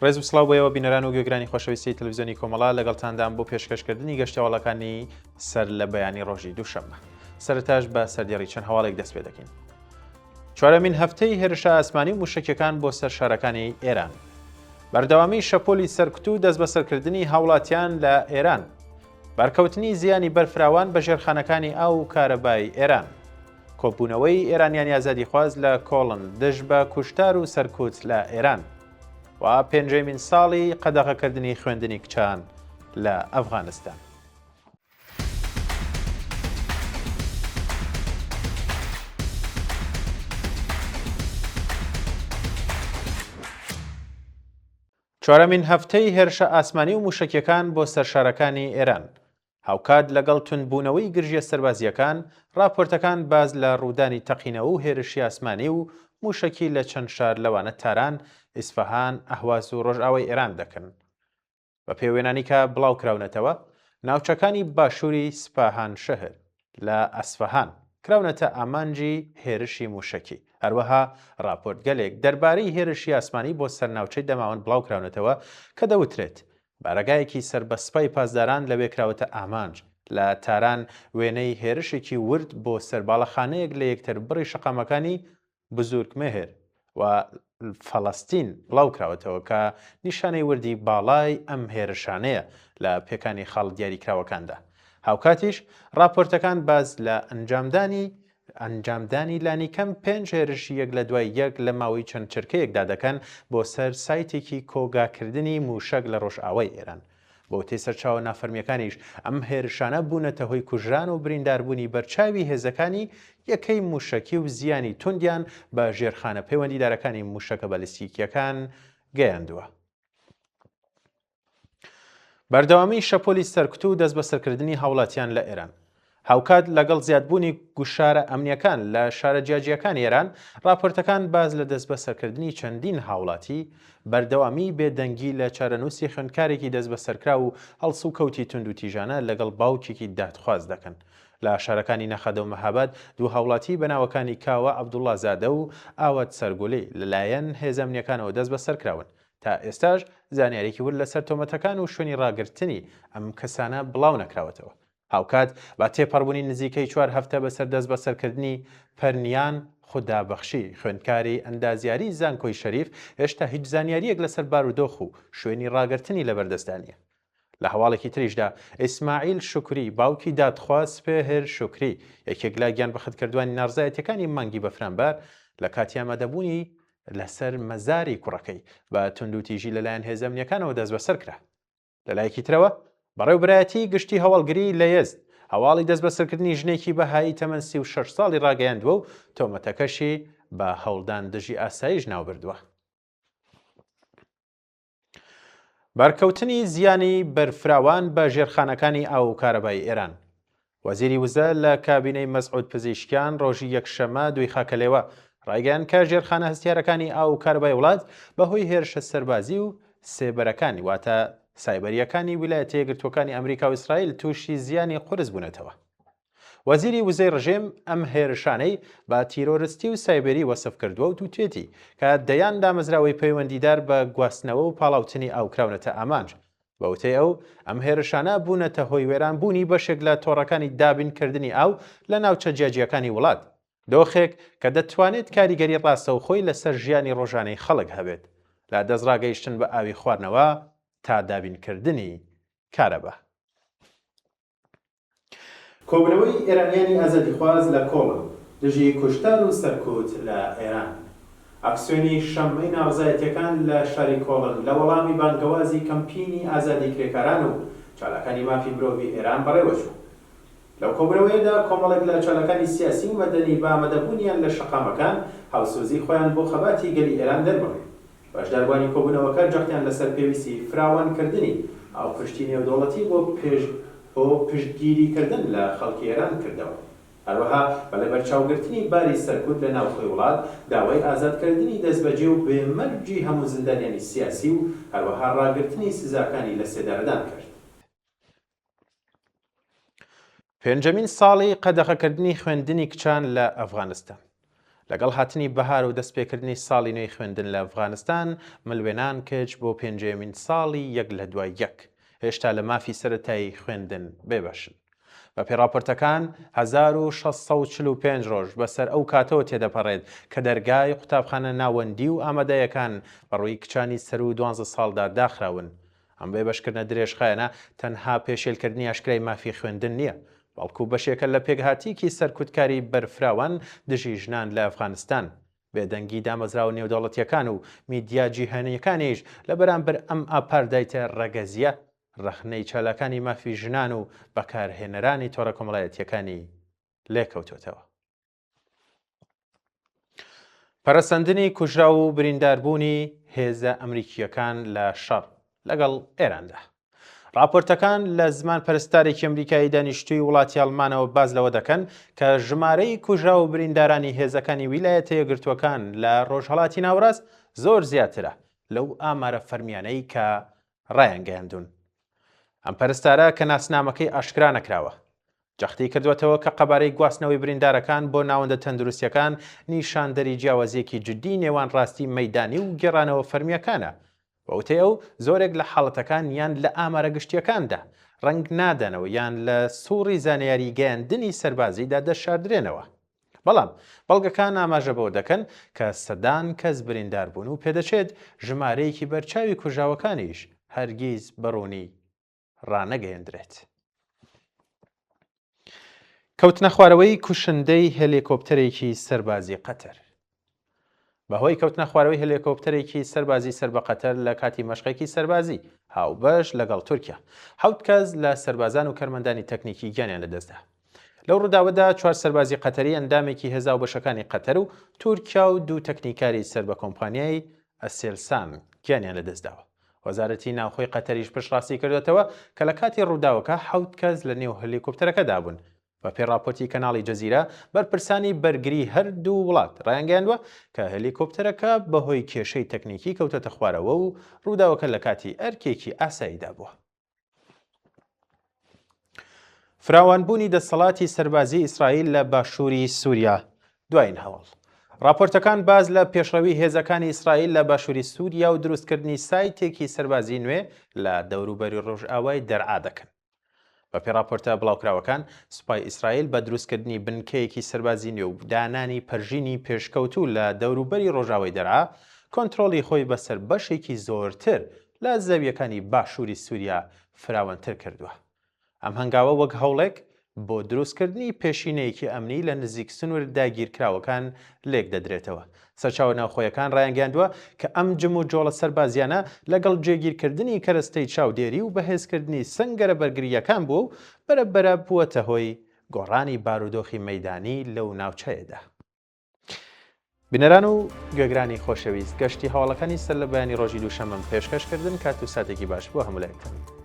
ڕێز و سڵاو بۆ ئێوە بینەران و گوێگرانی خۆشەویستی تەلەڤیزیۆنی کۆمەڵە لەگەڵتاندام بۆ پێشکەشکردنی گەشتەواڵەکانی سەر لە بەیانی ڕۆژی دووشەممە سەرتاش بە سەردێڕی چەند هەواڵێک دەست پێ دەکەین. چوارەمین هەفتەی هێرشە ئاسمانی و موشەکیەکان بۆ سەر شارەکانی ئێران. بەردەوامی شەپۆلی سەرکوت و دەستبەسەرکردنی هاوڵاتیان لە ئێران. بەرکەوتنی زیانی بەرفراوان بە ژێرخانەکانی ئاو و کارەبای ئێران. کۆبوونەوەی ئێرانیانی ئازادیخواز لە کۆڵن دژ بە کوشتار و سەرکوت لە ئێران. و پێنجەمین ساڵی قەدەغەکردنی خوێندنی کچان لە ئەفغانستان. چوارەمین هەفتەی هێرشە ئاسمانی و مووشەکیەکان بۆ سەر شارەکانی ئێران، هاوکات لەگەڵ توندبوونەوەی گرژیە سەربازییەکان، ڕاپۆرتەکان باس لە ڕوودانی تەقینەوە و هێرشی ئاسمانی و مووشەکی لە چەند شار لەوانە تاران، ئیسفەهان، ئەهواز و ڕۆژئاوای ئێران دەکەن. بەپێی وێنانی کە بڵاوکراونەتەوە، ناوچەکانی باشووری سپاهانشەهر لە ئەسفەهان کراونەتە ئامانجی هێرشی مووشەکی. هەروەها ڕاپۆرتگەلێک دەربارەی هێرشی ئاسمانی بۆ سەر ناوچەی دەماوەند بڵاوکراونەتەوە کە دەوترێت بارەگایەکی سەر بە سپای پاسداران لەوێ کراوەتە ئامانج. لە تاران وێنەی هێرشێکی ورد بۆ سەر باڵەخانەیەک لە یەکتربڕی شەقامەکانی بزورگمێهر و فەڵەستین بڵاوکراوەتەوە کە نیشانەی وردی باڵای ئەم هێرشانەیە لە پێکانی خاڵە دیاریکراوەکاندا. هاوکاتیش ڕاپۆرتەکان باس لە ئەنجامدانی ئەنجامدانی لانیکەم پێنج هێرشی یەک لە دوای یەک لە ماوەی چەند چرکەیەکدا دەکەن بۆ سەر سایتێکی کۆگاکردنی مووشەک لە ڕۆژئاوای ئێران. بەوتەی سەرچاوە نافەرمییەکانیش، ئەم هێرشانە بوونەتە هۆی کوژران و برینداربوونی بەرچاوی هێزەکانی یەکەی مووشەکی و زیانی توندیان بە ژێرخانە پەیوەندیدارەکانی مووشەکە بالستیکییەکان گەیاندووە. بەردەوامیی شەپۆلی سەرکوت و دەستبەسەرکردنی هاوڵاتیان لە ئێران هاوکات لەگەڵ زیادبوونی گوشارە ئەمنییەکان لە شارە جیاجیاکانی ئێران، ڕاپۆرتەکان باس لە دەستبەسەرکردنی چەندین هاوڵاتی، بەردەوامیی بێدەنگی لە چارەنووسی خوێندکارێکی دەستبەسەرکراو و هەڵسوکەوتی توندوتیژانە لەگەڵ باوکێکی دادخواز دەکەن. لە شارەکانی نەخەدە و مەهاباد دوو هاوڵاتی بە ناوەکانی کاوە عەبدوڵڵازادە و ئاوات سەرگولی لەلایەن هێزە ئەمنییەکانەوە دەستبەسەرکراون. تا ئێستاش زانیاریی ورد لەسەر تۆمەتەکان و شوێنی ڕاگرتنی ئەم کەسانە بڵاونەکراوەتەوە. هاوکات بە تێپەڕبوونی نزیکەی چوار هەفتە بەسەر دەستبەسەرکردنی پەرنیان خودابەخشی، خوێندکاری ئەندازیاریی زانکۆی شەریف، هێشتا هیچ زانیارییەک لەسەر بارودۆخ و شوێنی ڕاگرتنی لەبەردەستدا نییە. لە هەواڵێکی تریشدا، ئیسماعیل شوکری، باوکی دادخواز سپێهر شوکری، یەکێک لە گیانبەختکردوانی ناڕزایەتییەکانی مانگی بەفرانبار، لە کاتی ئامادەبوونی لەسەر مەزاری کوڕەکەی، بە توندوتیژی لەلایەن هێزە ئەمنییەکانەوە دەستبەسەر کرا. لەلایەکی ترەوە، بەڕێوبەرایەتیی گشتی هەواڵگریی لە یەزد، هەواڵی دەستبەسەرکردنی ژنێکی بەهایی تەمەن 36 ساڵی ڕاگەیاندووە و تۆمەتەکەشی بە هەوڵدان دژی ئاسایش ناوبردووە. بەرکەوتنی زیانی بەرفراوان بە ژێرخانەکانی ئاو و کارەبای ئێران. وەزیری وزە لە کابینەی مەسعود پزیشکیان ڕۆژی یەکشەممە دووی خاکەلێوە ڕایگەیاند کە ژێرخانە هەستیارەکانی ئاو و کارەبای وڵات بەهۆی هێرشە سەربازی و سێبەرەکانی واتە سایبەرییەکانی ویلایەتە یەکگرتووەکانی ئەمریکا و ئیسرائیل تووشی زیانی قورس بوونەتەوە. وەزیری وزەی ڕژێم ئەم هێرشانەی بە تیرۆرستی و سایبێری وەسف کردووە و وتویەتی کە دەیان دامەزراوەی پەیوەندیدار بە گواستنەوە و پاڵاوتنی ئاو کراونەتە ئامانج. بە وتەی ئەو، ئەم هێرشانە بوونەتە هۆی وێرانبوونی بەشێک لە تۆڕەکانی دابینکردنی ئاو لە ناوچە جیاجیاکانی وڵات، دۆخێک کە دەتوانێت کاریگەری ڕاستەوخۆی لەسەر ژیانی ڕۆژانەی خەڵک هەبێت، لە دەستڕاگەیشتن بە ئاوی خواردنەوە تا دابینکردنی کارەبا. کۆبوونەوەی ئێرانیانی ئازادیخواز لە کۆڵن دژی کوشتار و سەرکوت لە ئێران. ئاکسیۆنی شەممەی ناڕەزایەتییەکان لە شاری کۆڵن لە وەڵامی بانگەوازی کەمپینی ئازادی کرێکاران و چالاکانی مافی مرۆڤی ئێران بەڕێوەچوو. لەو کۆبوونەوەیەدا کۆمەڵێک لە چالاکانی سیاسی و مەدەنی بە ئامادەبوونیان لە شەقامەکان هاوسۆزی خۆیان بۆ خەباتی گەلی ئێران دەربڕی. بەشداربووانی کۆبوونەوەکە جەختیان لەسەر پێویستی فراوانکردنی هاوپشتی نێودەوڵەتی بۆ بۆ پشتگیریکردن لە خەڵکی ئێران کردەوە. هەروەها بە لەبەرچاوگرتنی باری سەرکوت لە ناوخۆی وڵات، داوای ئازادکردنی دەستبەجێ و بێ مەرجی هەموو زیندانیانی سیاسی و هەروەها ڕاگرتنی سزاکانی لەسێدارەدان کرد. پێنجەمین ساڵی قەدەغەکردنی خوێندنی کچان لە ئەفغانستان. لەگەڵ هاتنی بەهار و دەستپێکردنی ساڵی نوێی خوێندن لە ئەفغانستان، ملوێنان کچ بۆ پێنجەیەمین ساڵی یەک لە دوای یەک، هێشتا لە مافی سەرەتایی خوێندن بێبەشن. بەپێی ڕاپۆرتەکان، 1645 ڕۆژ بەسەر ئەو کاتەوە تێدەپەڕێت کە دەرگای قوتابخانە ناوەندی و ئامادەیەکان بەڕووی کچانی سەروو دوانزە ساڵدا داخراون. ئەم بێبەشکردنە درێژخایەنە تەنها پێشێلکردنی ئاشکرای مافی خوێندن نییە، بەڵکو بەشێکە لە پێکهاتیکی سەرکوتکاری بەرفراوان دژی ژنان لە ئەفغانستان. بێدەنگی دامەزراوە نێودەوڵەتییەکان و میدیا جیهانییەکانیش لە بەرامبەر ئەم ئاپاردایتە ڕەگەزییە، ڕەخنەی چالاکانی مافی ژنان و بەکارهێنەرانی تۆڕە کۆمەڵایەتییەکانی لێکەوتۆتەوە. پەرەسەندنی کوژراو و برینداربوونی هێزە ئەمریکییەکان لە شەڕ لەگەڵ ئێراندا. راپۆرتەکان لە زمان پەرستارێکی ئەمریکایی دانیشتووی وڵاتی ئەڵمانەوە باس لەوە دەکەن کە ژمارەی کوژراو و بریندارانی هێزەکانی ویلایەتە یەکگرتووەکان لە ڕۆژهەڵاتی ناوەڕاست زۆر زیاترە لەو ئامارە فەرمیانەی کە ڕایانگەیاندوون. ئەم پەرستارە کە ناسنامەکەی ئاشکرا نەکراوە، جەختی کردووەتەوە کە قەبارەی گواستنەوەی بریندارەکان بۆ ناوەندە تەندروستییەکان نیشاندەری جیاوازییەکی جددی نێوان ڕاستی مەیدانی و گێڕانەوە فەرمییەکانە. بە وتەی ئەو، زۆرێک لە حاڵەتەکان یان لە ئامارە گشتییەکاندا ڕەنگ نادەنەوە یان لە سووڕی زانیاری گەیاندنی سەربازیدا دەشاردرێنەوە. بەڵام بەڵگەکان ئاماژە بەوە دەکەن کە سەدان کەس بریندار بوون و پێدەچێت ژمارەیەکی بەرچاوی کوژراوەکانیش هەرگیز بە ڕوونی ڕانەگەیەندرێت. کەوتنە خوارەوەی کوشندەی هێلیکۆپتەرێکی سەربازی قەتەر. بەهۆی کەوتنە خوارەوەی هێلیکۆپتەرێکی سەربازی سەر بە قەتەر لە کاتی مەشقێکی سەربازی هاوبەش لەگەڵ تورکیا، حەوت کەس لە سەربازان و کەرمەندانی تەکنیکی گیانیان لەدەستدا. لەو ڕووداوەدا چوار سەربازی قەتەری ئەندامێکی هێزا و بەشەکانی قەتەر و تورکیا و دوو تەکنیکاری سەر بە کۆمپانیای ئەسێلسان گیانیان لەدەستداوە. وەزارەتی ناوخۆی قەتەریش پشتڕاستی کردووەتەوە کە لە کاتی ڕووداوەکە حەوت کەس لە نێو هەلیکۆپتەرەکەدا بوون. بەپێی ڕاپۆرتی کەناڵی جەزیرە، بەرپرسانی بەرگری هەردوو وڵات ڕایانگەیاندووە کە هەلیکۆپتەرەکە بەهۆی کێشەی تەکنیکی کەوتۆتە خوارەوە و ڕووداوەکە لە کاتی ئەرکێکی ئاساییدا بووە. فراوانبوونی دەسەڵاتی سەربازی ئیسرائیل لە باشووری سووریا دوایین هەواڵ. راپۆرتەکان باس لە پێشڕەوی هێزەکانی ئیسرائیل لە باشووری سووریا و دروستکردنی سایتێکی سەربازی نوێ لە دەوروبەری ڕۆژئاوای دەرعا دەکەن. بەپێی راپۆرتە بڵاوکراوەکان، سوپای ئیسرائیل بە دروستکردنی بنکەیەکی سەربازی نوێ و دانانی پەرژینی پێشکەوتوو لە دەوروبەری ڕۆژاوای دەرعا، کۆنترۆڵی خۆی بەسەر بەشێکی زۆرتر لە زەوییەکانی باشووری سووریا فراوانتر کردووە. ئەم هەنگاوە وەک هەوڵێک بۆ دروستکردنی پێشینەیەکی ئەمنی لە نزیک سنوور داگیرکراوەکان لێکدەدرێتەوە. سەرچاوە ناوخۆیەکان ڕایانگەیاندووە کە ئەم جموجۆڵە سەربازییانە لەگەڵ جێگیرکردنی کەرەستەی چاودێری و بەهێزکردنی سەنگەرە بەرگرییەکان بووە و بەرە بەرە بووەتە هۆی گۆڕانی بارودۆخی مەیدانی لەو ناوچەیەدا. بینەران و گوێگرانی خۆشەویست گەشتی هەواڵەکانی سەر لە بەیانی ڕۆژی دووشەممەم پێشکەش کردن کات و ساتێکی باش بۆ هەموو لایەکتان.